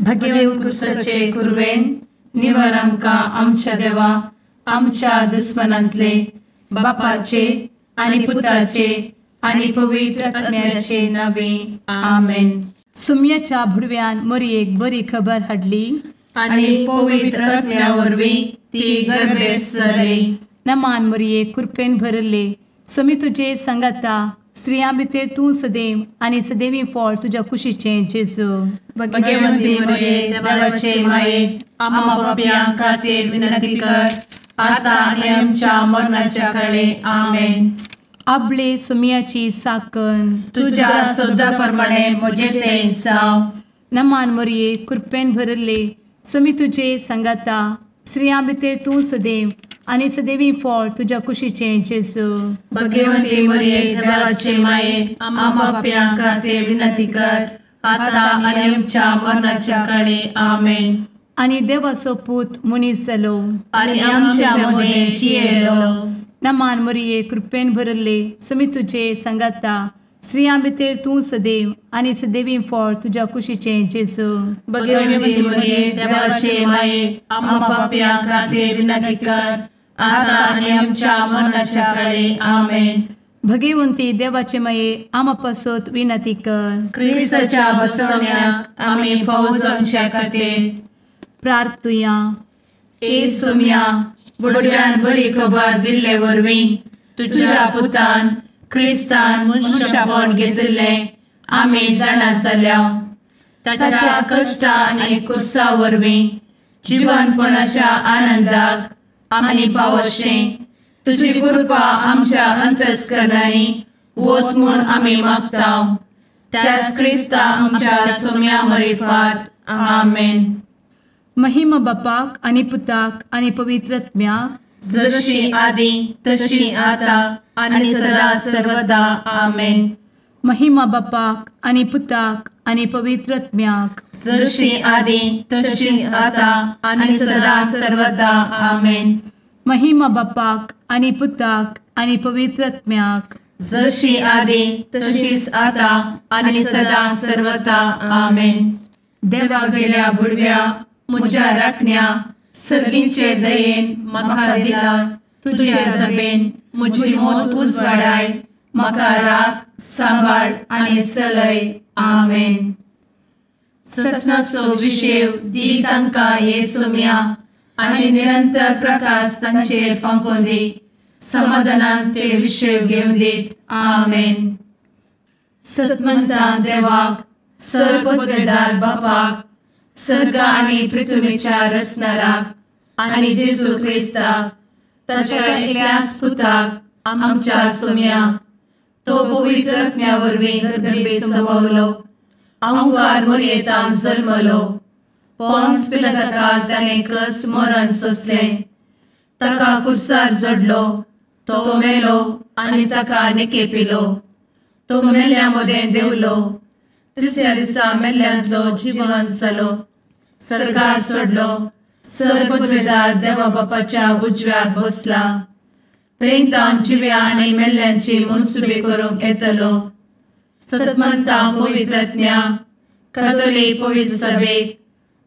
भगेवंत क्रुसाचे कुरवेन निवर आमकां आमच्या देवा आमच्या दुस्मनांतले बापाचे आनी पुताचे आनी पवित्र आत्म्याचे नावे आमेन. सुम्याच्या भुडव्यान मोरयेक बरी खबर हाडली आनी पवित्र आत्म्या वरवीं ती गर्भेस्त जाली. नमान मोरये, कृपेन भरले, स्वामी तुजे संगाता, स्त्रियां भितर तूं सदैव आनी सदैवी फळ तुज्या कुशीचें जेजू. भगवंती मोरये, देवाचे माये, आम्हा पापयां खातीर विनंती कर आता आनी आमच्या मरणाच्या काळे आमेन. आपले सुम्याची साकन तुज्या सदा प्रमाणे म्हजें तें जावं. नमान मोरये, कृपेन भरले, स्वामी तुजे संगाता, स्त्रियां भितर तूं सदैव आनी सदैवी फळ तुज्या कुशीचें जेजू. भगवंती मोरये, देवाचे माये, आम्हा पापयां खातीर विनंती कर आता आनी आमच्या मरणाच्या काळे आमेन. आनी देवाचो पूत मनीस जालो आनी आमच्या मदें जियेलो. नमान मोरये, कृपेन भरले, स्वामी तुजे संगाता, स्त्रियां भितर तूं सदैव आनी सदैवी फळ तुज्या कुशीचें जेजू. भगवंती मोरये, देवाचे माये, आम्हा पापयां खातीर विनंती कर आता आनी आमच्या मरणाच्या काळे आमेन. भगवंती देवाचे माये, आम्हा पासत विनंती कर. क्रिस्ताच्या बसवण्याक आमी फावो जावच्या खातीर प्रार्थुया. ए सुम्या, बुडव्यान बरी खबर दिल्ले वरवीं तुज्या पुतान क्रिस्तान मनुष्यपण घेतिल्लें आमी जाणा जाल्या. ताच्या कश्टा आनी कुर्सा वरवीं जिवनपणाच्या आनंदाक आमी पावशें तुजी कृपा आमच्या अंतस्करणांनी वत म्हूण आमी मागता. त्याच क्रिस्ता आमच्या सुम्या मरिफात आमेन. महिमा बापाक आनी पुताक आनी पवित्र आत्म्याक, जशी आदी तशी आता आनी सदा सर्वदा आमेन. महिमा बापाक आनी पुताक आनी पवित्र आत्म्याक, जशी आदी तशी आता आनी सदा सर्वदा आमेन. महिमा बापाक आनी पुताक आनी पवित्र आत्म्याक, जशी आदी तशीच आता आनी सदा सर्वदा आमेन. देवा गेल्या बुडव्या म्हज्या राखण्या सर्गींचे दयेन म्हाका दिला तुजे दबेन म्हजी मोत उजवाडाय म्हाका राख सांबाळ आनी सलय आमेन. ससनाचो विशेव दी तांकां हे सुम्या आनी निरंतर प्रकाश तांचेर फांकोवन दी समाधानान ते विशेव घेवन दीत आमेन. सतमंता देवाक सर्वपदवेदार बापाक सर्ग आनी पृथ्वीच्या रचणाराक आनी जेजू क्रिस्ताक ताच्या एकल्याच पुताक आमच्या सुम्याक तो पवित्र आत्म्या वरवीं गर्भे संभवलो अहंकार मोरयेतान जल्मलो पोन्स पिलाताकाल ताणें कस मरण सोंसलें ताका कुर्सार जडलो तो मेलो आनी ताका निकेपिलो तो मेल्ल्या मदें देंवलो तिसऱ्या दिसा मेल्ल्यांतलो जिवन जालो सर्गार सोडलो सर्वपदवेदार देवा बापाच्या उजव्याक बसला थंय तावन जिव्या आनी मेल्ल्यांची मनसुबी करूंक येतलो. सतमंता पवित्र आत्म्या कातोलीक पवित्र सभेक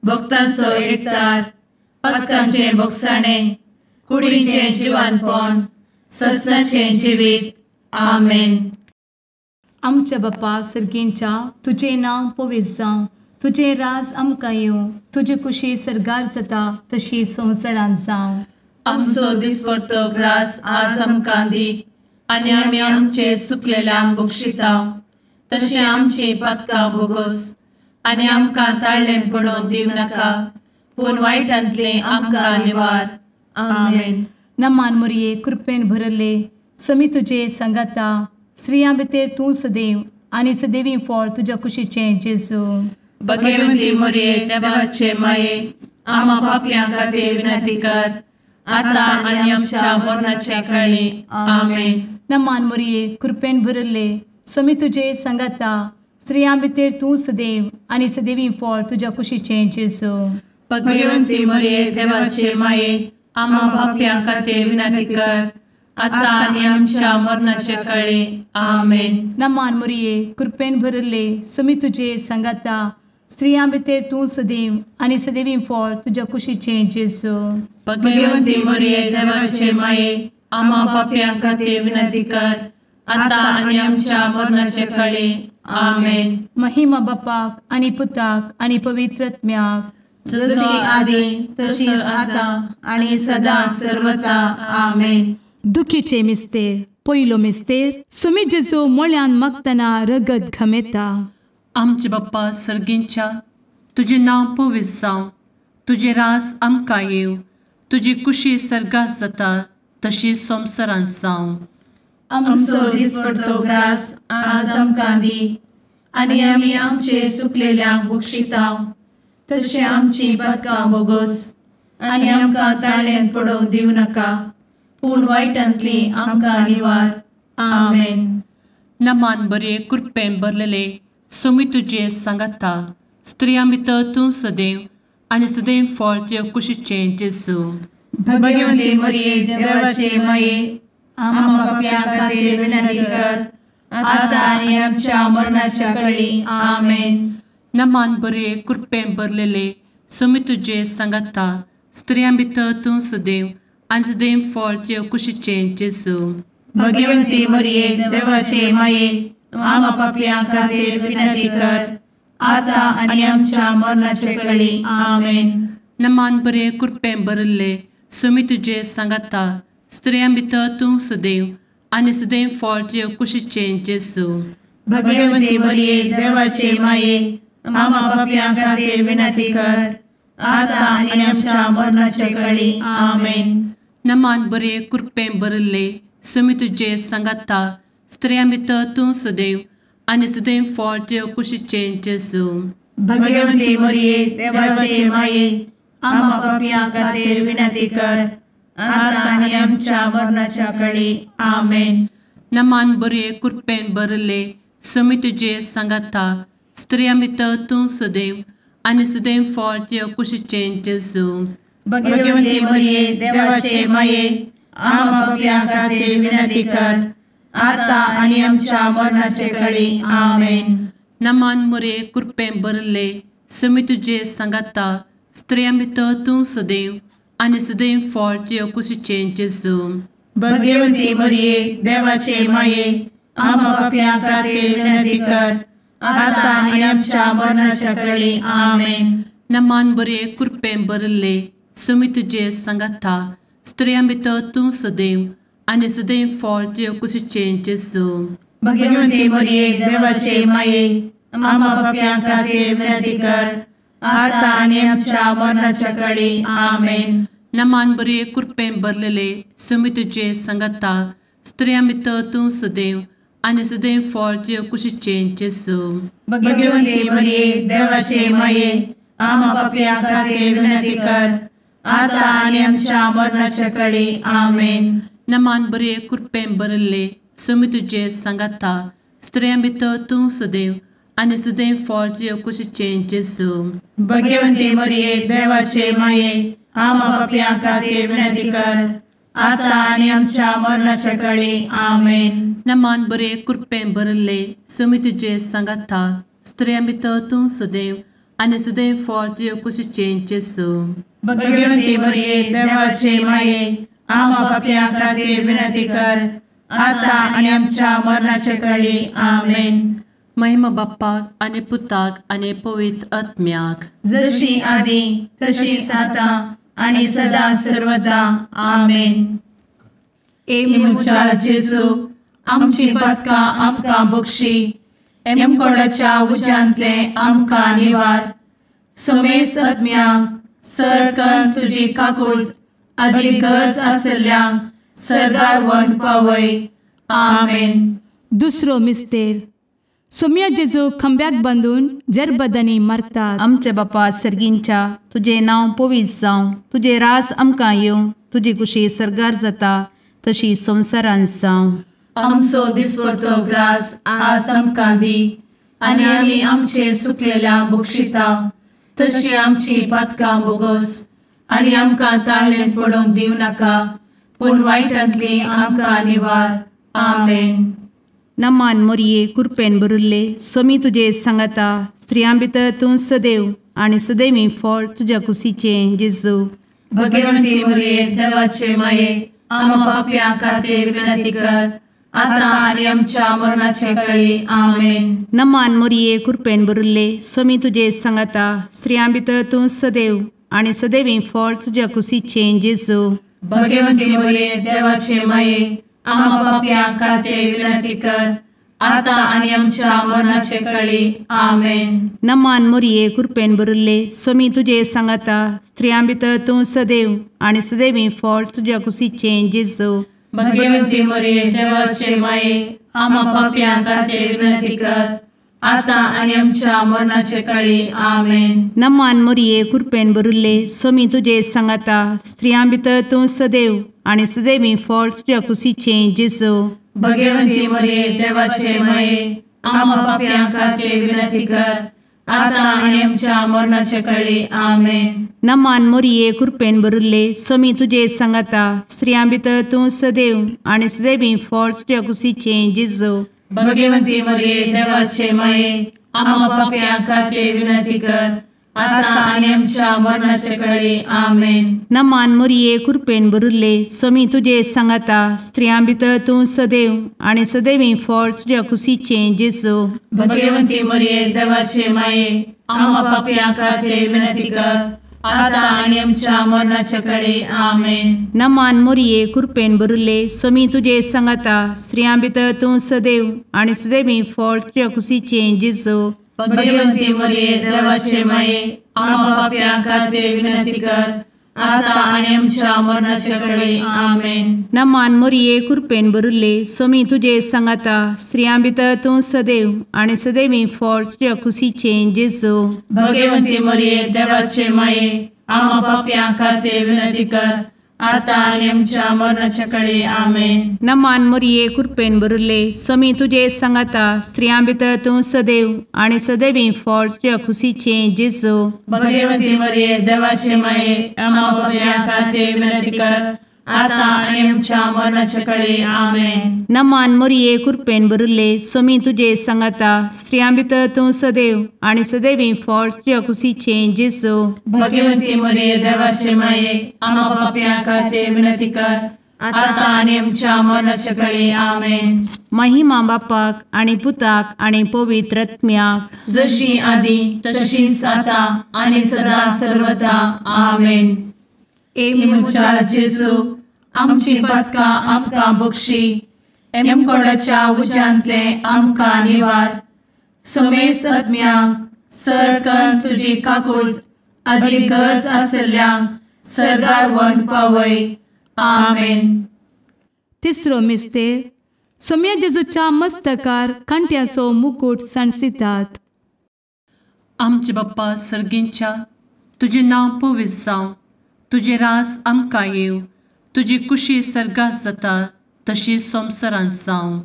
भक्तांचो एकतार पातकांचें भोगसाणें कुडीचें जिवानपण ससनाचें जिवीत आमेन. आमच्या बापा सर्गींच्या, तुजें नांव पवित्र जावं, तुजें राज आमकां येवं, तुजी कुशी सर्गार जाता तशी संवसारांत जावं. आमचो दिसपडतो ग्रास आज आमकां दी आनी आमी आमचे सुकलेल्यांक बक्षिता तशें आमची पातकां भोगोस आनी आमकां ताळ्ळें पडोवन दिवं नाका पूण वायटांतलें आमकां निवार आमेन. नमान मोरये, कृपेन भरले, स्वामी तुजे संगाता, स्त्रियां भितर तूं सदैव आनी सदैवी फळ तुज्या कुशीचें जेजू. भगवंती मोरये, देवाचे माये, आम्हा पापयां खातीर विनंती कर आता आनी आमच्या मरणाच्या काळी आमेन. नमान मोरये, कृपेन भरले, स्वामी तुजे संगाता, स्त्रियां भितर तूं सदैव आनी सदैवी फळ तुज्या कुशीचें जेजू. भगवंती मोरये, देवाचे माये, आम्हा पापयां खातीर विनंती कर आता आनी आमच्या मरणाच्या काळी आमेन. नमान मोरये, कृपेन भरले, स्वामी तुजे संगाता, स्त्रियां भितर तूं सदैव आनी सदैवी फळ तुज्या कुशीचें जेजू। भगवंती मरिये देवाचे माये, आम्हा पाप्यां खातीर विनंती कर, आतां आनी आमच्या मरणाचे काळी। आमेन। महिमा बापाक आनी पुताक आनी पवित्र आत्म्याक, जशी आदी तशीच आतां आनी सदां सर्वता। आमेन। दुखीचे मिस्तेर। पयलो मिस्तेर, सुमी जेजू मोळ्यान मागतना रगत घमेता। आमचे बाप्पा सर्गींच्या, तुजें नांव पवित्र जावं, तुजें राज आमकां येवं, तुजी कुशी सर्गात जाता तशी संवसारांत जावं। आमचो दिसपडतो ग्रास आज आमकां दी, आनी आमी आमचे सुकलेल्यांक बक्षितांव, तशें आमची पातकां बोगोस, आनी आमकां ताळ्यांत पडोवंक दिवं नाका, पूण वायटांतली आमकां निवार। आमेन। नमान बरे कृपेन भरलेले, सोमी तुजे सांगाता, स्त्रियां भितर तूं सदैव आनी सदैव फळ तुज्या कुशीचें जेजू। भगवंती मरिये देवाचे माये, आम्हा पाप्यां खातीर विनंती कर, आतां आनी आमच्या मरणाच्या काळी। आमेन। नमान बरे कृपेन भरलेले, सोमी तुजे सांगाता, स्त्रियां भितर तूं सदैव आनी सदैव फळ तुज्या कुशीचें जेजू। भगवंती मरिये देवाचे माये, आम्हा पाप्यां खातीर विनंती कर, आतां आनी आमच्या मरणाचे काळी। आमेन। नमान बरे कृपेन भरिल्ले, सोमी तुजे सांगाता, स्त्रियां भितर तूं सदैव आनी सदैव फळ तुज्या कुशीचें जेजू। भगवंती मरिये देवाचे माये, आम्हा पाप्यां खातीर विनंती कर, आतां आनी आमच्या मरणाचे काळी। आमेन। नमान बरे कृपेन भरिल्ले, सोमी तुजे सांगाता, स्त्रियां भितर तूं सदैव आनी सदैव फळ तुज्या कुशीचें जेजू। भगवंती मरिये देवाचे माये, आम्हा पाप्यां खातीर विनंती कर, आतां आनी आमच्या मरणाच्या काळी। आमेन। नमान बरे कृपेन भरिल्ले, सोमी तुजे सांगाता, स्त्रियां भितर तूं सदैव आनी सदैव फळ तुज्या कुशीचें जेजू। भगवंती मरिये देवाचे माये, आम्हा पाप्यां खातीर विनंती कर, आतां आनी आमच्या मरणाचे काळी। आमेन। नमान मरिये कृपेन भरिल्ले, सोमी तुजे सांगाता, स्त्रियां भितर तूं सदैव आनी सदैव फळ तुज्या कुशीचें जेजू। भगवंती मरिये देवाचे माये, आम्हा पाप्यां खातीर विनंती कर, आतां आनी आमच्या मरणाच्या काळी। आमेन। नमान बरे कृपेन भरिल्ले, सोमी तुजे सांगाता, स्त्रियां भितर तूं सदैव आनी सदैव फळ तुज्या कुशीचें जेजू। भगवंती मरिये देवाचे माये, आम्हा पाप्यां खातीर विनंती कर, आतां आनी आमच्या मरणाच्या काळी। आमेन। नमान बरे कृपेन भरलेले, सोमी तुजे सांगाता, स्त्रियां भितर तूं सदैव आनी सदैव फळ तुज्या कुशीचें जेजू। भगवंती मरिये देवाचे माये, आम्हा पाप्यां खातीर विनंती कर, आतां आनी आमच्या मरणाच्या काळी। आमेन। नमान बरे कृपेन भरिल्ले, सोमी तुजे सांगाता, स्त्रियां भितर तूं सदैव आनी सदैव फळ तुज्या कुशीचें जेजू। भगवंती मरिये देवाचे माये, आम्हा पाप्यां खातीर विनंती कर, आतां आनी आमच्या मरणाच्या काळी। आमेन। नमान बरे कृपेन भरिल्ले, सोमी तुजे सांगाता, स्त्रियां भितर तूं सदैव आनी सदैव फळ तुज्या कुशीचें जेजू। भगवंती मरिये देवाचे माये, आम्हा पाप्यां खातीर विनंती कर, आतां आनी आमच्या मरणाच्या काळी। आमेन। महिमा बाप्पाक आनी पुताक आनी पवित्र आत्म्याक, जशी आदी तशीच आतां आनी सदां सर्वदा। आमेन। ए म्हज्या जेजू, आमची पातकां आमकां बक्षी, एमकोडाच्या उज्यांतले आमकां निवार, समेस्त आत्म्यांक सर कर तुजी काकूट आदी गरज आसल्ल्यांक सर्गार व्हरून पावय। आमेन। दुसरो मिस्तेर, सोम्या जेजू खांब्याक बांदून जरबदांनी मारतात। आमच्या बापा सर्गींच्या, तुजें नांव पवित्र जावं, तुजें राज आमकां येवं, तुजी कुशी सर्गार जाता तशी संवसारांत जावं। आमचो दिसपडतो ग्रास आज आमकां दी, आनी आमी आमचे सुकलेल्यांक बक्षिता, तशी आमची पातकां बोगोस, आनी आमकां ताळ्ळेंत पडोवंक दिवं नाका, पूण वायटांतली आमकां निवार। आमेन। नमान मोरये कृपेन भरिल्ले, स्वामी तुजे सांगाता, स्त्रियां भितर तूं सदैव आनी सदैवी फळ तुज्या कुशीचें जेजू। भगवंती मरिये देवाचे माये आम्हा पाप्यां खातीर विनंती कर आता आनी आमच्या मरणाचे कळी। आमेन। नमान मोरये कृपेन भरिल्ले स्वामी तुजे सांगाता स्त्रियां भितर तूं सदैव आनी सदैवी फळ तुज्या कुशीचें जेजू। भगवंती मरिये देवाचे माये आम्हा पाप्यां खातीर विनंती कर आता आनी आमच्या मरणाचे कळी। आमेन। नमान मोरये कृपेन भरिल्ले स्वामी तुजे सांगाता स्त्रियां भितर तूं सदैव आनी सदैवी फळ तुज्या कुशीचें जेजू। भगवंती मरिये देवाचे माये आम्हा पाप्यां खातीर विनंती कर आता आनी आमच्या मरणाचे कळी। आमेन। नमान मोरये कृपेन भरिल्ले स्वामी तुजे सांगाता स्त्रियां भितर तूं सदैव आनी सदैवी फळ तुज्या कुशीचें जेजू। भगवंती मरिये देवाचे माये आम्हा पाप्यां खातीर विनंती कर आता आनी आमच्या मरणाचे कळी। आमेन। नमान मोरये कृपेन भरिल्ले स्वामी तुजे सांगाता स्त्रियां भितर तूं सदैव आनी सदैवी फळ तुज्या कुशीचें जेजू। भगवंती मरिये देवाचे माये आम्हा पाप्यां खातीर विनंती कर आता आनी आमच्या मरणाचे कळी। आमेन। नमान मोरये कृपेन भरिल्ले स्वामी तुजे सांगाता स्त्रियां भितर तूं सदैव आनी सदैवी फळ तुज्या कुशीचें जेजू। भगवंती मरिये देवाचे माये आम्हा पाप्यां खातीर विनंती कर आता आनी आमच्या मरणाचे कळी। आमेन। नमान मोरये कृपेन भरिल्ले स्वामी तुजे सांगाता स्त्रियां भितर तूं सदैव आनी सदैवी फळ तुज्या कुशीचें जेजू। भगवंती मरिये देवाचे माये आम्हा पाप्यां खातीर विनंती कर आता आनी आमच्या मरणाचे कळी। आमेन। नमान मोरये कृपेन भरिल्ले स्वामी तुजे सांगाता स्त्रियां भितर तूं सदैव आनी सदैवी फळ तुज्या कुशीचें जेजू। भगवंती मरिये देवाचे माये आम्हा पाप्यां खातीर विनंती कर आता आनी आमच्या मरणाचे कळी। आमेन। नमान मोरये कृपेन भरिल्ले स्वामी तुजे सांगाता स्त्रियां भितर तूं सदैव आनी सदैवी फळ तुज्या कुशीचें जेजू। भगवंती मरिये देवाचे माये आम्हा पाप्यां खातीर विनंती कर आता आनी आमच्या मरणाचे कळी। आमेन। नमान मोरये कृपेन भरिल्ले स्वामी तुजे सांगाता स्त्रियां भितर तूं सदैव आनी सदैवी फळ तुज्या कुशीचें जेजू। भगवंती मरिये देवाचे माये आम्हा पाप्यां खातीर विनंती कर आता आनी आमच्या मरणाचे कळी। आमेन। महिमा बापाक आनी पुताक आनी पवित्र आत्म्याक जशी आदी तशीच आता आनी सदा सर्वदा। आमेन। ए म्हज्या जेजू आमची पातकां आमकां बक्षी एमकोडाच्या उज्यांतले आमकां निवार समेस्त आत्म्यांक सरकन तुजी काकूट आदी गरज आशिल्ल्यांक सर्गार व्हरून पावय। आमेन। तिसरो मिस्तेर सोम्या जेजूच्या मस्तकार कांट्याचो मुकूट सांडसितात। आमचे बाप्पा सर्गींच्या तुजें नांव पवित्र जावं, तुजें राज आमकां येवं, तुजी कुशी सर्गात जाता तशी संवसारांत जावं।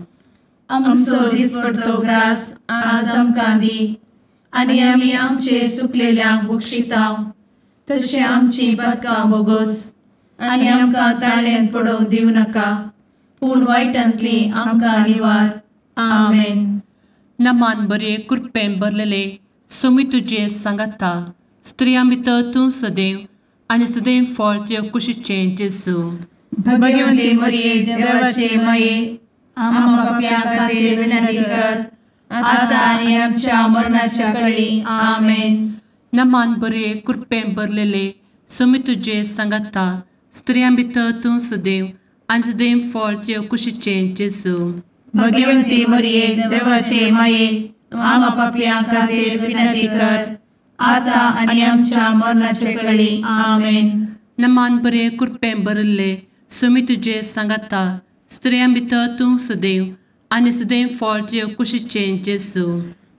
आमचो दिसपडतो ग्रास आज आमकां दी आनी आमी आमचे सुकलेल्यांक बक्षिता तशें आमची पातकां बोगोस आनी आमकां ताळ्यांत पडोवंक दिवं नाका पूण वायटांतली आमकां निवार। आमेन। नमान बरे कृपेन भरलेले स्वामी तुजे सांगाता स्त्रियां भितर तूं सदैव आनी सदैव फळ तुज्या कुशीचें जेजू। भगवंती मरिये देवाचे माये आम्हा पाप्यां खातीर विनंती कर आता आनी आमच्या मरणाच्या कळी। आमेन। नमान बरे कृपेन भरलेले स्वामी तुजे सांगाता स्त्रियां भितर तूं सदैव आनी सदैव फळ तुज्या कुशीचें जेजू। भगवंती मरिये देवाचे माये आम्हा पाप्यां खातीर विनंती कर आता आनी आमच्या मरणाचे कळी। आमेन। नमान बरे कृपेन भरिल्ले स्वामी तुजे सांगाता स्त्रियां भितर तूं सदैव आनी सदैव फळ तुज्या कुशीचें जेजू।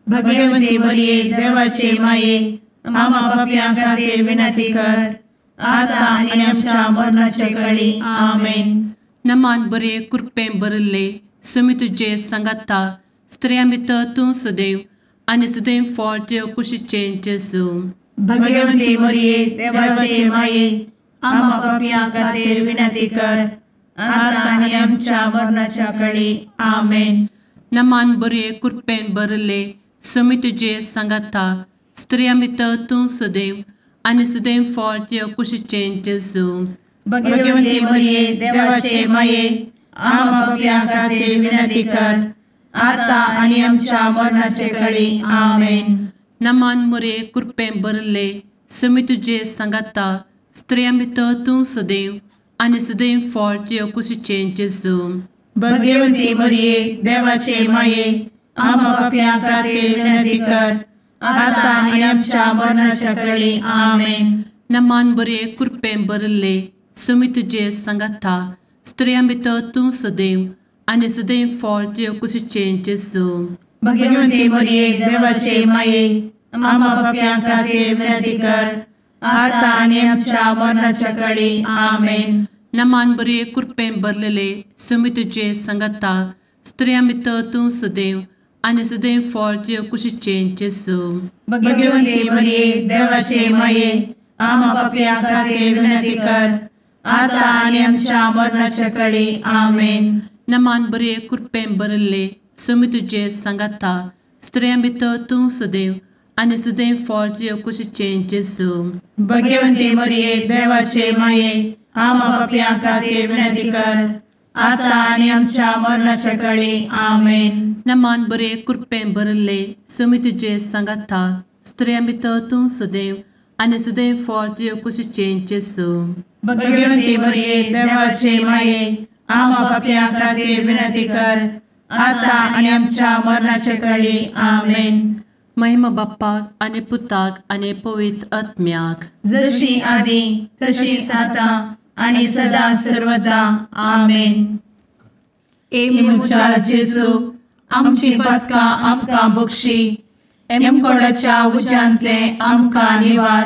भगवंती मरिये देवाचे माये आम्हा पाप्यां खातीर विनंती कर आता आनी आमच्या मरणाचे कळी। आमेन। नमान बरे कृपेन भरिल्ले स्वामी तुजे सांगाता स्त्रियां भितर तूं सदैव आनी सदैव फळ तुज्या कुशीचें जेजू। भगवंती मरिये देवाचे माये आम्हा पाप्यां खातीर विनंती कर आता आनी आमच्या मरणाच्या कळी। आमेन। नमान बरे कृपेन भरिल्ले समी तुजे सांगाता, स्त्रियां भितर तूं सदैव आनी सदैव फळ तुज्या कुशीचें जेजू. भगवती मरिये, देवाचे माये, आम्हा पाप्यां खातीर विनंती कर, आता आनी आमच्या मरणाचे कळी. आमेन. नमान मोरये, कृपेन भरिल्ले, समी तुजे सांगाता, स्त्रियां भितर तूं सदैव आनी सदैव फळ तुज्या कुशीचें जेजू. भगवती मरिये, देवाचे माये, आम्हा पाप्यां खातीर विनंती कर, आता आनी आमच्या मरणाच्या कळी. आमेन. नमान बरे, कृपेन भरिल्ले, समी तुजे सांगाता, स्त्रियां भितर तूं सदैव आनी सदैव फळ तुज्या कुशीचें जेजू. भगवती मरिये, देवाचे माये, आम्हा पाप्यां खातीर विनंती कर, आता आनी आमच्या मरणाच्या कळी. आमेन. नमान बरे, कृपेन भरलेले, समी तुजे सांगाता, स्त्रियां भितर तूं सदैव आनी सदैव फळ तुज्या कुशीचें जेजू. भगवती मरिये, देवाचे माये, आम्हा पाप्यां खातीर विनंती कर, आता आनी आमच्या मरणाच्या कळी. आमेन. नमान बरे, कृपेन भरिल्ले, समी तुजे सांगाता, स्त्रियां भितर तूं सदैव आनी सदैव फळ तुज्या कुशीचें जेजू. भगवती मरिये, देवाचे माये, आम्हा पाप्यां खातीर विनंती कर, आता आनी आमच्या मरणाच्या कळी. आमेन. नमान बरे, कृपेन भरिल्ले, समी तुजे सांगाता, स्त्रियां भितर तूं सदैव आनी सदैव फळ तुज्या कुशीचें जेजू. भगवती मरिये, देवाचे माये, आम्हा पाप्यां खातीर विनंती कर, आता आनी आमच्या मरणाच्या कळी. आमेन. महिमा बाप्पाक आनी पुताक आनी पवित्र आत्म्याक, जशी आदी तशीच आता आनी सदा सर्वदा. आमेन. ए म्हज्या जेजू, आमची पातकां आमकां बक्षी, एमकोडाच्या उज्यांतले आमकां निवार,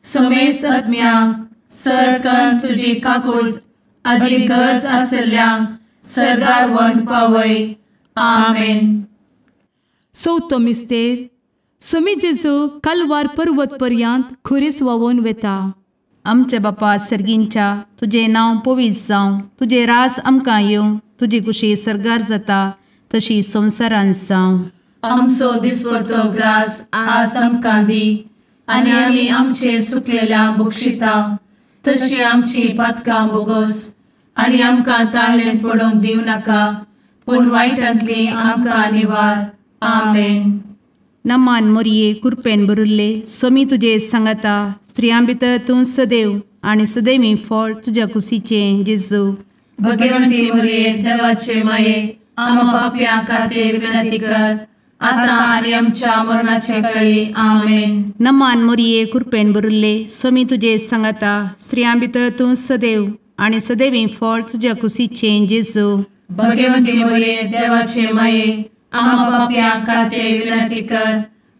समेस्त आत्म्यांक सरकन तुजी काकूट आदी गरज आशिल्ल्यांक सर्गार व्हरून पावय. आमेन. चवथो मिस्तेर. समी जेजू कालवार पर्वत पर्यंत खुरीस व्हांवून वेता. आमच्या बापा सर्गींच्या, तुजें नांव पवित्र जावं, तुजें राज आमकां येवं, तुजी कुशी सर्गार जाता तशी संवसारांत जावं. आमचो दिसपडतो ग्रास आज आमकां दी, आनी आमी आमचे सुकलेल्या बक्षिता तशी आमची पातकां बोगोस, आनी आमकां ताळेन पडोवंक दिवं नाका, पूण वायटांतली आमकां निवार. आमेन. नमान मोरये, कृपेन भरिल्ले, समी तुजे सांगाता, स्त्रियां भितर तूं सदैव आनी सदैवी फळ तुज्या कुशीचें जेजू. भगवती मरिये, देवाचे माये, आम्हा पाप्यां खातीर विनंती कर, आता आनी आमच्या मरणाचे कळी. आमेन. नमान मोरये, कृपेन भरिल्ले, समी तुजे सांगाता, स्त्रियां भितर तूं सदैव आनी सदैवी फळ तुज्या कुशीचें जेजू. भगवती मरिये, देवाचे माये, आम्हा पाप्यां खातीर विनंती कर,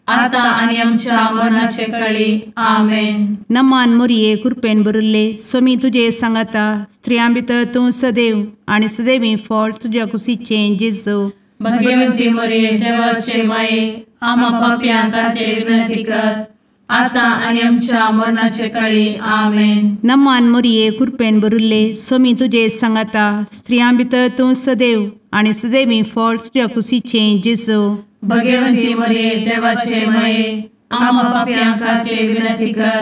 आता आनी आमच्या मरणाचे कळी. आमेन. नमान मोरये, कृपेन भरिल्ले, समी तुजे सांगाता, स्त्रियां भितर तूं सदैव आनी सदैवी फळ तुज्या कुशीचें जेजू. भगवती मरिये, देवाचे माये, आम्हा पाप्यां खातीर विनंती कर, आता आनी आमच्या मरणाचे कळी. आमेन. नमान मोरये, कृपेन भरिल्ले, समी तुजे सांगाता, स्त्रियां भितर तूं सदैव आनी सदैवी फळ तुज्या कुशीचें जेजू. भगवती मरिये, देवाचे माये, आम्हा पाप्यां खातीर विनंती कर,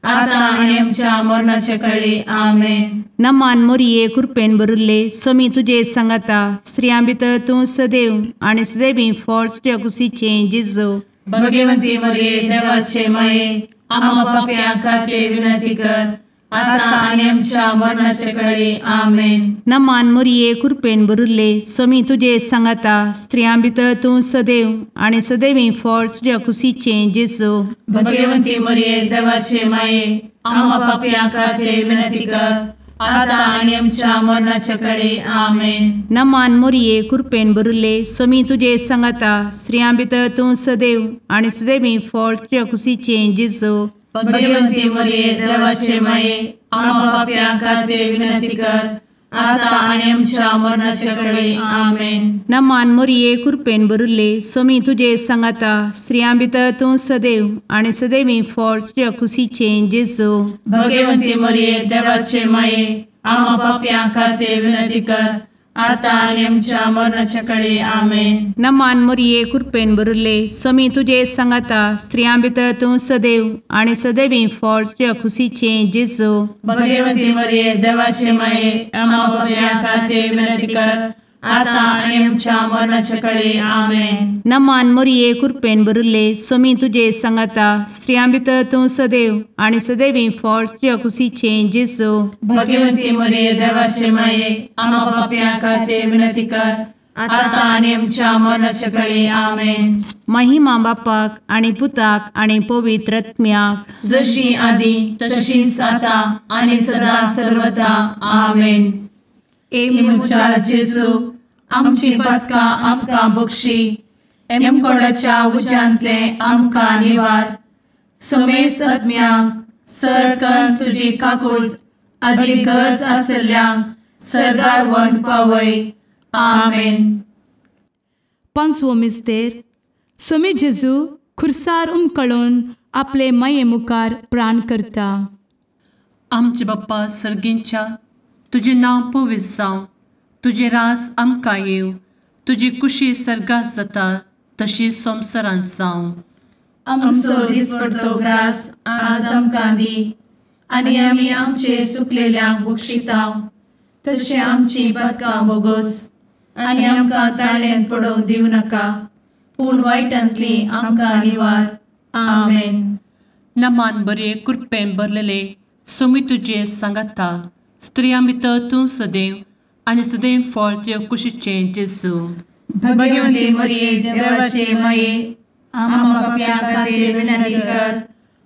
आता आनी आमच्या मरणाचे कळी. आमेन. नमान मोरये, कृपेन भरिल्ले, समी तुजे सांगाता, स्त्रियां भितर तूं सदैव आनी सदैवी फळ तुज्या कुशीचें जेजू. भगवती मरिये, देवाचे माये, आम्हा पाप्यां खातीर विनंती कर, आता आनी आमच्या मरणाचे कळी. आमेन. नमान मोरये, कृपेन भरिल्ले, समी तुजे सांगाता, स्त्रियां भितर तूं सदैव आनी सदैवी फळ तुज्या कुशीचें जेजू. भगवती मरिये, देवाचे माये, आम्हा पाप्यां खातीर विनंती कर, आता आनी आमच्या मरणाच्या कळी. आमेन. नमान मोरये, कृपेन भरिल्ले, समी तुजे सांगाता, स्त्रियां भितर तूं सदैव आनी सदैवी फळ तुज्या कुशीचें जेजू. भगवती मरिये, देवाचे माये, आम्हा पाप्यां खातीर विनंती कर, आता आनी आमच्या मरणाच्या कळी. आमेन. नमान मोरये, कृपेन भरिल्ले, समी तुजे सांगाता, स्त्रियां भितर तूं सदैव आनी सदैवी फळ तुज्या कुशीचें जेजू. भगवती मरिये, देवाचे माये, आम्हा पाप्यां खातीर विनंती कर, आतां आनी आमच्या मरणाच्या कळे. आमेन. नमान मोरये कृपेन भरिल्ले स्वामी तुजे सांगाता, स्त्रियां भितर तूं सदैव आनी सदैवी फळ तुज्या खुशीचें जेजू. भगवती मरिये देवाचे माये, आम्हा पाप्यां खातीर विनंती कर, आतां आनी आमच्या मरणाच्या कळे. आमेन. नमान मोरये कृपेन भरिल्ले स्वामी तुजे सांगाता, स्त्रियां भितर तूं सदैव आनी सदैवी फळ तुज्या खुशीचें जेजू. भगवती मरिये देवाचे माये, आम्हा पाप्यां खातीर विनंती कर, आतां आनी आमच्या मरणाच्या कळे. आमेन. महिमा बापाक आनी पुताक आनी पवित्र आत्म्याक, जशी आदी तशीच आतां आनी सदा सर्वदा. आमेन. ए म्हज्या जेजू, आमची पातकां आमकां बक्षी, एमकोडाच्या उज्यांतले आमकां निवार, समेस्त आत्म्यांक सरकन तुजी काकूट आदी गरज आसल्ल्यांक सर्गार व्हरून पावय. आमेन. पांचवो मिस्तेर. स्वामी जेजू खुर्सार उमकळून आपले माये मुखार प्राण करता. आमचे बाप्पा सर्गींच्या, तुजें नांव पवित्र जावं, तुजें राज आमकां येवं, तुजी कुशी सर्गात जाता तशी संवसारांत जावं. आमचो दिसपडतो ग्रास आज आमकां दी, आनी आमी आमचे सुकलेल्यांक बक्षितांव, तशें आमची पातकां बोगोस, आनी आमकां ताळ्यांत पडोवंक दिवं नाका, पूण वायटांतली आमकां निवार. आमेन. नमान बरे कृपेन भरलेले स्वामी तुजे सांगाता, स्त्रियां भितर तूं सदैव आनी सदैव फळ तुज्या कुशीचें जेजू. भगवती मरिये देवाचे माये, आम्हा पाप्यां खातीर विनंती कर,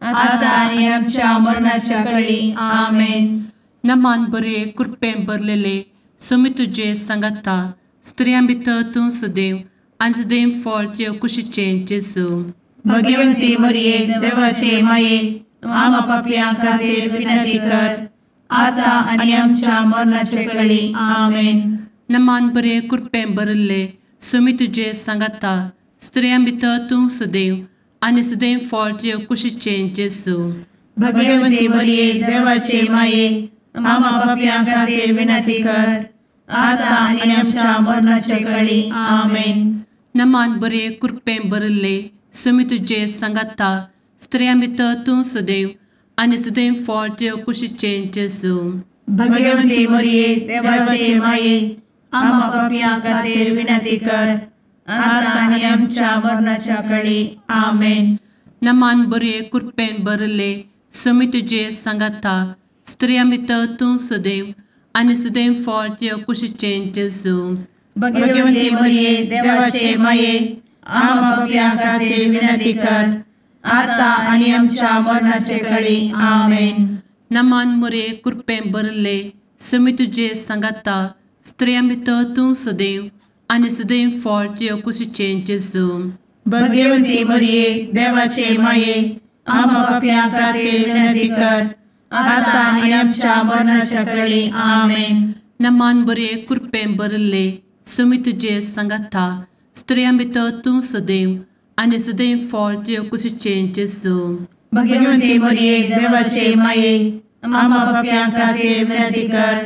आतां आनी आमच्या मरणाच्या कळी. आमेन. नमान बरे कृपेन भरलेले स्वामी तुजे सांगाता, स्त्रियां भितर तूं सदैव आनी सदैव फळ तुज्या कुशीचें जेजू. भगवती मरिये देवाचे माये, आम्हा पाप्यां खातीर विनंती कर, आतां आनी आमच्या मरणाच्या कळी. आमेन. नमान बरे कृपेन भरिल्ले स्वामी तुजे सांगाता, स्त्रियां भितर तूं सदैव आनी सदैव फळ तुज्या कुशीचें जेजू. भगवती मरिये देवाचे माये, आम्हा पाप्यां खातीर विनंती कर, आतां आनी आमच्या मरणाच्या कळी. आमेन. नमान बरे कृपेन भरिल्ले स्वामी तुजे सांगाता, स्त्रियां भितर तूं सदैव आनी सदैव फळ तुज्या कुशीचें जेजू. भगवती मरिये देवाचे माये, आम्हा पाप्यां खातीर विनंती कर, आतां आनी आमच्या मरणाच्या कळी. आमेन. नमान बरे कृपेन भरिल्ले स्वामी तुजे सांगाता, स्त्रियां भितर तूं सदैव आनी सदैव फळ तुज्या कुशीचें जेजू. भगवती मरिये देवाचे माये, आम्हा पाप्यां खातीर विनंती कर, आतां आनी आमच्या मरणाचे कळी. आमेन. नमान मरिये कृपेन भरिल्ले स्वामी तुजे सांगाता, स्त्रियां भितर तूं सदैव आनी सदैव फळ तुज्या कुशीचें जेजू. भगवती मरिये देवाचे माये, आम्हा पाप्यां खातीर विनंती कर, आतां आनी आमच्या मरणाच्या कळी. आमेन. नमान बरे कृपेन भरिल्ले स्वामी तुजे सांगाता, स्त्रियां भितर तूं सदैव आनी सदैव फळ तुज्या कुशीचें जेजू. भगवती मरिये देवाचे माये, आम्हा पाप्यां खातीर विनंती कर,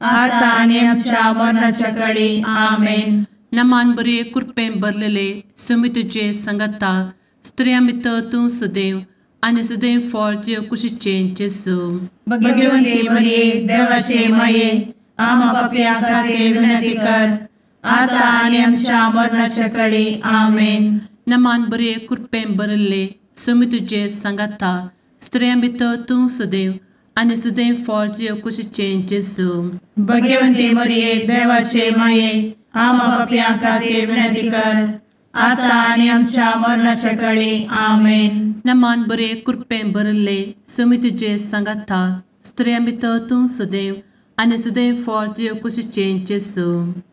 आतां आनी आमच्या मरणाच्या कळी. आमेन. नमान बरे कृपेन भरलेले स्वामी तुजे सांगाता, स्त्रियां भितर तूं सदैव आनी सदैव फळ तुज्या कुशीचें जेजू. भगवती मरिये देवाचे माये, आम्हा पाप्यां खातीर विनंती कर, आतां आनी आमच्या मरणाच्या कळी. आमेन. नमान बरे कृपेन भरिल्ले स्वामी तुजे सांगाता, स्त्रियां भितर तूं सदैव आनी सदैव फळ तुज्या कुशीचें जेजू. भगवती मरिये देवाचे माये, आम्हा पाप्यां खातीर विनंती कर, आतां आनी आमच्या मरणाच्या कळी. आमेन. नमान बरे कृपेन भरिल्ले स्वामी तुजे सांगाता, स्त्रियां भितर तूं सदैव आनी सदैव फळ तुज्या कुशीचें जेजू.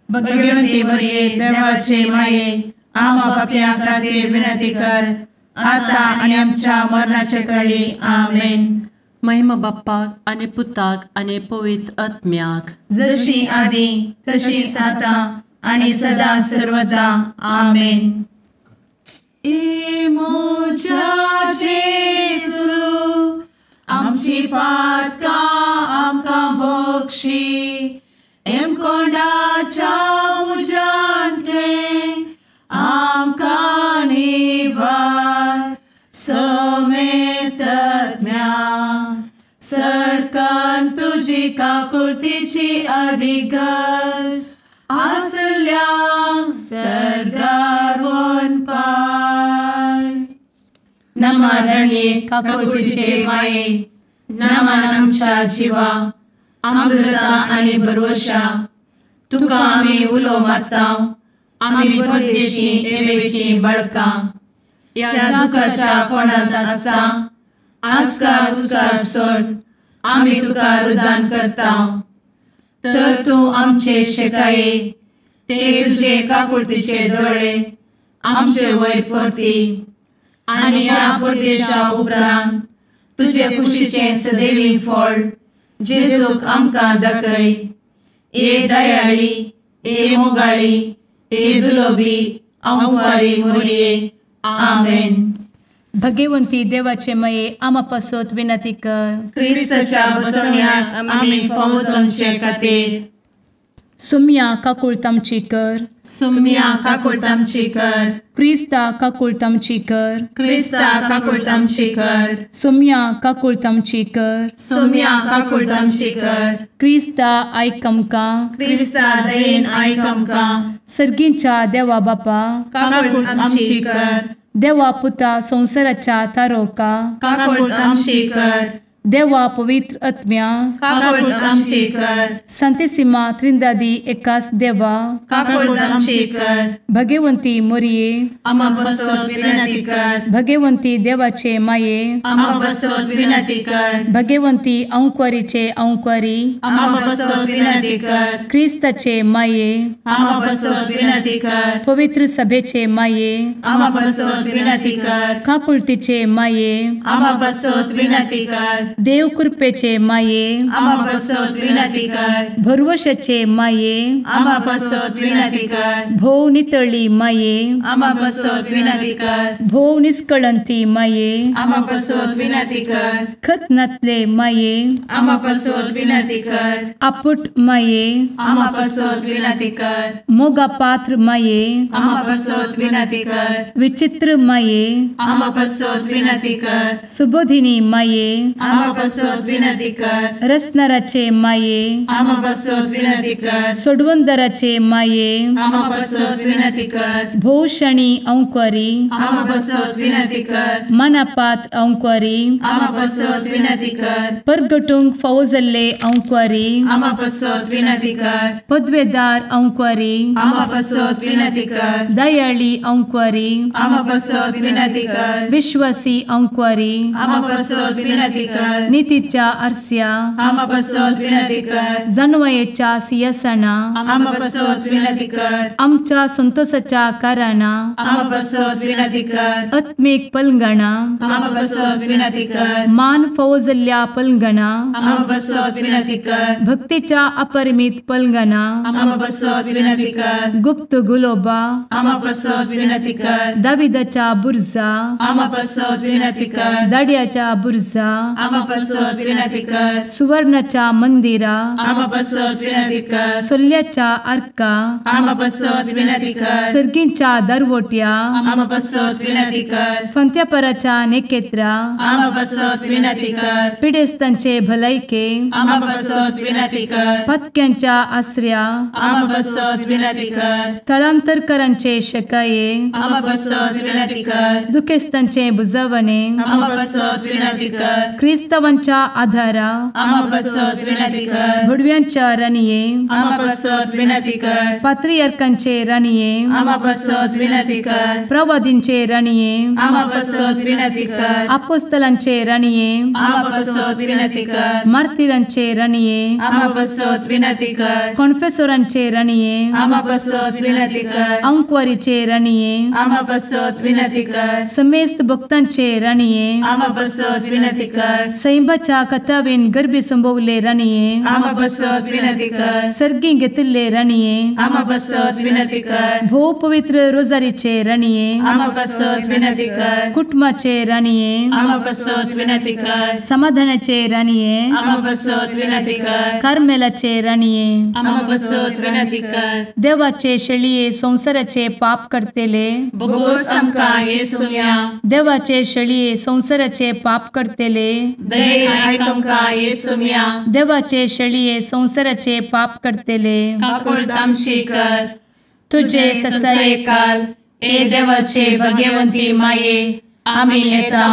भगवती मरिये देवाचे माये, आम्हा पाप्यां खातीर विनंती कर, आतां आनी आमच्या मरणाच्या कळी. आमेन. महिमा बाप्पाक आनी पुताक आनी पवित्र आत्म्याक, जशी आदी तशीच आतां आनी सदा सर्वदा. आमेन. ए म्हज्या जेजू, आमची पातकां आमकां बक्षी, एमकोंडाच्या कारण तुजी काकुळतीची अधिगस आसल्यांक सर्गार वनपाय. नमा रणये काकुळतीचे माये, नमन आमच्या जिवा, अमृता आनी भरवशा, तुका आमी उलो मारता, आमी परदेशी एवेची बळकां, ह्या दुखाच्या कोणांत आसता आस्कार उस्कार सोड आमी तुका रुदान करता. तर तूं आमचे शेकाये, ते तुजे काकुळतीचे दोळे आमचे वयर परती आनी ह्या परदेशा उपरांत तुजे कुशीचें सदैवी फळ जेजूक आमकां दाखय. ए दयाळी, ए मोगाळी, ए दुलोबी अंवारी मोरये. आमेन. भगवंती देवाचे मये आमा पासत विनंती कर. क्रिस्ताच्या बसवण्याक आमी फावो जावचे खातीर. सुम्या काकुळतामची कर. सुम्या काकुळतामची कर. क्रिस्ता काकुळतामची कर. क्रिस्ता काकुळतामची कर. सुम्या काकुळतामची कर. सुम्या काकुळतामची कर. क्रिस्ता आयक आमकां. क्रिस्ता दयेन आयक आमकां. सर्गींच्या देवा बापा काकुळतामची कर. देवा पुता संवसाराच्या तारोका काकुळतामची कर. देवा पवित्र आत्म्या काकुळतामची कर. संतेसिमा त्रिंदादी एकास देवा काकुळतामची कर. भगवंती मोरये आमा पासत विनंती कर. भगवंती देवाचे माये आमा पासत विनंती कर. भगवंती अंकुरीचे अंकुरी आमा पासत विनंती कर. क्रिस्ताचे माये आमा पासत विनंती कर. पवित्र सभेचे माये आमा पासत विनंती कर. काकुळतीचे माये आमा पासत विनंती कर. देव कृपेचे माये आमा पासत विनंती कर. भरवशाचे माये आमा पासत विनंती कर. भोव नितळी माये आमा पासत विनंती कर. भोव निष्कळंती माये आमा पासत विनंती कर. खतनातले माये आमा पासत विनंती कर. आपुट माये आमा पासत विनंती कर. मोगा पात्र माये आमा पासत विनंती कर. विचित्र माये आमा पासत विनंती कर. सुबोधिनी माये आमा पासत विनंती कर. रसनाराचे माये आमा पासत विनंती कर. सोडवंदराचे माये आमा पासत विनंती कर. भोवशणी अंकुरी आमा पासत विनंती कर. मनापात्र अंकुरी आमा पासत विनंती कर. परगटूंक फावो जाल्ले अंकुरी आमा पासत विनंती कर. पदवेदार अंकुरी आमा पासत विनंती कर. दयाळी अंकुरी आमा पासत विनंती कर. विश्वासी अंकुरी आमा पासत विनंती कर. नितीच्या आरस्या आमा पासत विनंती कर. जानवयेच्या सिंहासना आमा पासत विनंती कर. आमच्या संतोषाच्या कारणा आमा पासत विनंती कर. आत्मीक पलंगणा आमा पासत विनंती कर. मान फावो जाल्ल्या पलंगणा आमा पासत विनंती कर. भक्तीच्या अपरिमित पलंगणा आमा पासत विनंती कर. गुप्त गुलोबा आमा पासत विनंती कर. दाविदाच्या बुर्जा आमा पासत विनंती कर. दाड्याच्या बुर्जा आमा पासत विनंती कर. सुवर्णाच्या मंदिरा आमा पासत विनंती कर. सोल्ल्याच्या आर्का आमा पासत विनंती कर. सर्गींच्या दरवट्या आमा पासत विनंती कर. फंत्यापराच्या नेकेत्रा आमा पासत विनंती कर. पिडेस्तांचे भलायके आमा पासत विनंती कर. पत्क्यांच्या आसऱ्या आमा पासत विनंती कर. थळांतरकरांचे शकाये आमा पासत विनंती कर. दुखेस्तांचे बुजवणे आमा पासत विनंती कर. क्रिस्तावांच्या आधारा आमा पासत विनंती कर. भडव्यांच्या राणये आमा पासत विनंती कर. पात्रियार्कांचे राणये आमा पासत विनंती कर. प्रवादींचे राणये आमा पासत विनंती कर. आपोस्तलांचे राणये आमा पासत विनंती कर. मार्तिरांचे राणये आमा पासत विनंती कर. कॉन्फेसोरांचे राणये आमा पासत विनंती कर. अंकुवारीचे राणये आमा पासत विनंती कर. समेस्त भक्तांचे राणये आमा पासत विनंती कर. सैंबाच्या कथावेन गर्भी संभवले राणये आमा पासत विनंती कर. सर्गी घेतिल्ले राणये आमा पासत विनंती कर. भोव पवित्र रोजारीचे राणये आमा पासत विनंती कर. कुटुंबाचे राणये आमा पासत विनंती कर. समाधानाचे राणये आमा पासत विनंती कर. कार्मेलाचे राणये आमा पासत विनंती कर. देवाचे शेळये संवसाराचे पाप करतेले बोगोस आमकां येसुम्या देवाचे शेळये संवसाराचे पाप करतेले दयेन आयक आमकां येसुम्या। देवाचे शेळये संवसाराचे पाप करतले काकूळत आमची कर। तुजे ससायेकाल ए देवाचे भगवंती माये आमी येता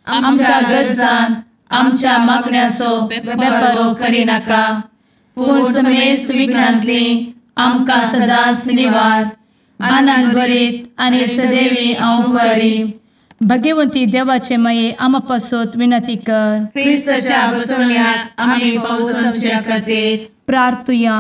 आमच्या गरजांत आमच्या मागण्याचो बेपर्वो करिनाका पूण समेस्त विघ्नांतली आमकां सदांच निवार। आनंद भरीत आनी सदैवी अंकुरी। भगवंती देवाचे माये आमा पासत विनंती कर। क्रिस्ताच्या बसवण्याक आमी फावो समच्या खातीर प्रार्थुया।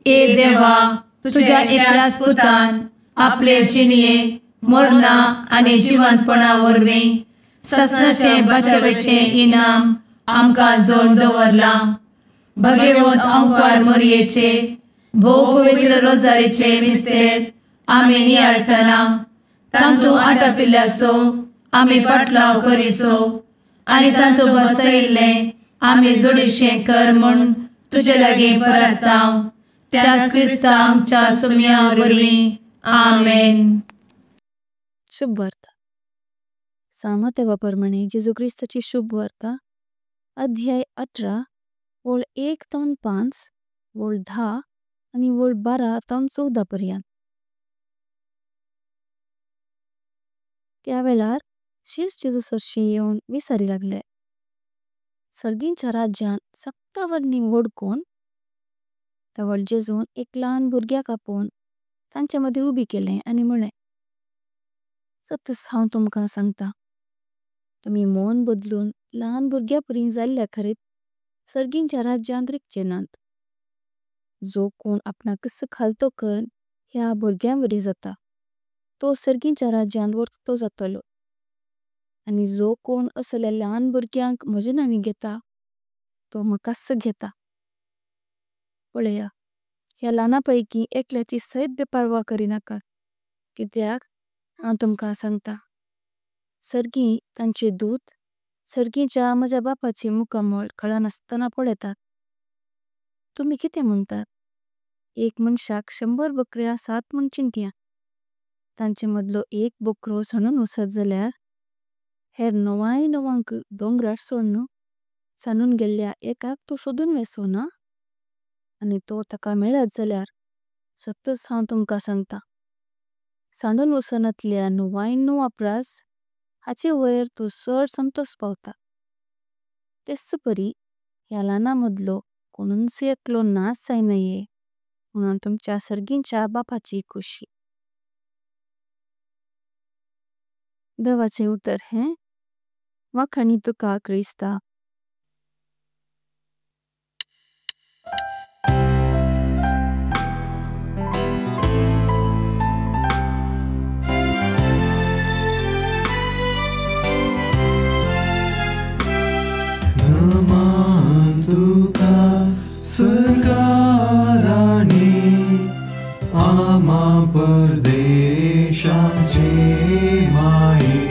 ए देवा तुझ्या एकल्याच पुतान आपले जिणये मरणा आनी जिवंतपणा वरवीं ससनाचे बचावेचे इनाम आमकां जोडून दवरलां। भगवंत अंकार मोरयेचे भोव पवित्र रोजारीचे मिस्तेर आमी नियाळटना तांतू आटापिल्ल्याचो आमी पाटलाव करिसो आनी तांतू बसयिल्लें आमी जोडीशें कर म्हूण तुजे लागीं परता त्याच क्रिस्ता आमच्या सुम्या वरवीं आमेन। शुभ वार्ता। सामतेवा प्रमाणे जेजू क्रिस्ताची शुभ वार्ता अध्याय 18 वळ 1 तावन 5 वळ 10 आणि वळ 12 तावन 14 पर्यंत। त्या वेळार शिस जेजू सरशी येवन विसारी लागले, सर्गींच्या राज्यान सगळ्या वर्णी व्हड कोण? तवळ जेजून एक ल्हान भुरग्याक आपोवन तांचे मदें उबी केले आनी म्हळें, सतच हांव तुमकां सांगता, तुमी मन बदलून ल्हान भुरग्या परी जाल्ल्या खरीत सर्गींच्या राज्यांत रिगचे नात। जो कोण आपणाकच खालतो कर ह्या भुरग्यां वरी जाता तो सर्गींच्या राज्यांत वर्तो जातलो। आनी जो कोण असल्या ल्हान भुरग्यांक म्हजे नांवी घेता तो म्हाकाच घेता। पळया, ह्या ल्हाना पैकी एकल्याची सैत बेपर्वा करिनाकात, कित्याक हांव तुमकां सांगता, सर्गी तांचे दूत सर्गींच्या म्हज्या बापाचे मुखामळ खळनासतना पळयतात। तुमी कितें म्हणतात? एक मनशाक 100 बकरे आसात म्हूण चिंतिया, तांचे मदलो एक बकरो सांडून वसत जाल्यार हेर 99 दोंगरार सोडून सांडून गेल्ल्या एकाक तो सोडून वेसो ना? आनी तो तका मेलत जाल्यार सतच हांव तुमकां सांगता, सांडून वसनातल्या 99 प्रास हाचे वयर तो चड संतोष पावता। तेच परी ह्या ल्हाना मदलो कोणूच एकलो नास जायना म्हणून तुमच्या सर्गींच्या बापाची खुशी। देवाचे उतर हें वाखाणी तुका क्रिस्ता। नमन तुका सरकाराणी आमा परदेशाचे माये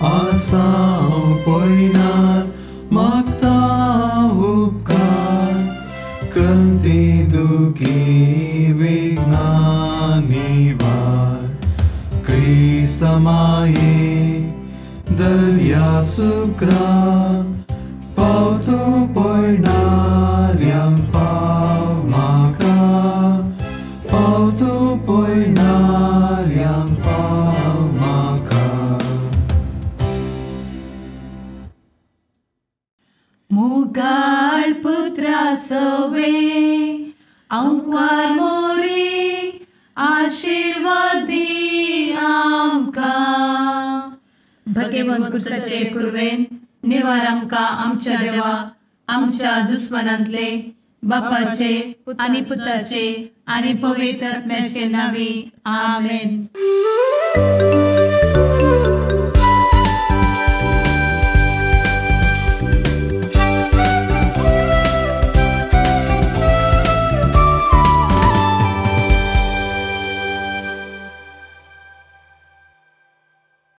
आसाव पयनार मागता उपकार कंती दुखी विघ्ना निवार क्रिस्ता माये दर्या सुक्रा पावतो पयणाऱ्यांक पाव म्हाका पावतो पयणाऱ्यांक पाव म्हाका। मुगाळ पुत्रा सवे अंकुर मोरे आशीर्वाद दी आमकां। भगवंत क्रिस्ताचे कुर्वेन निवार आमकां आमच्या देवा आमच्या दुस्मनांतले बापाचे आनी पुताचे आनी पवित्र आत्म्याचे नांवी आमेन।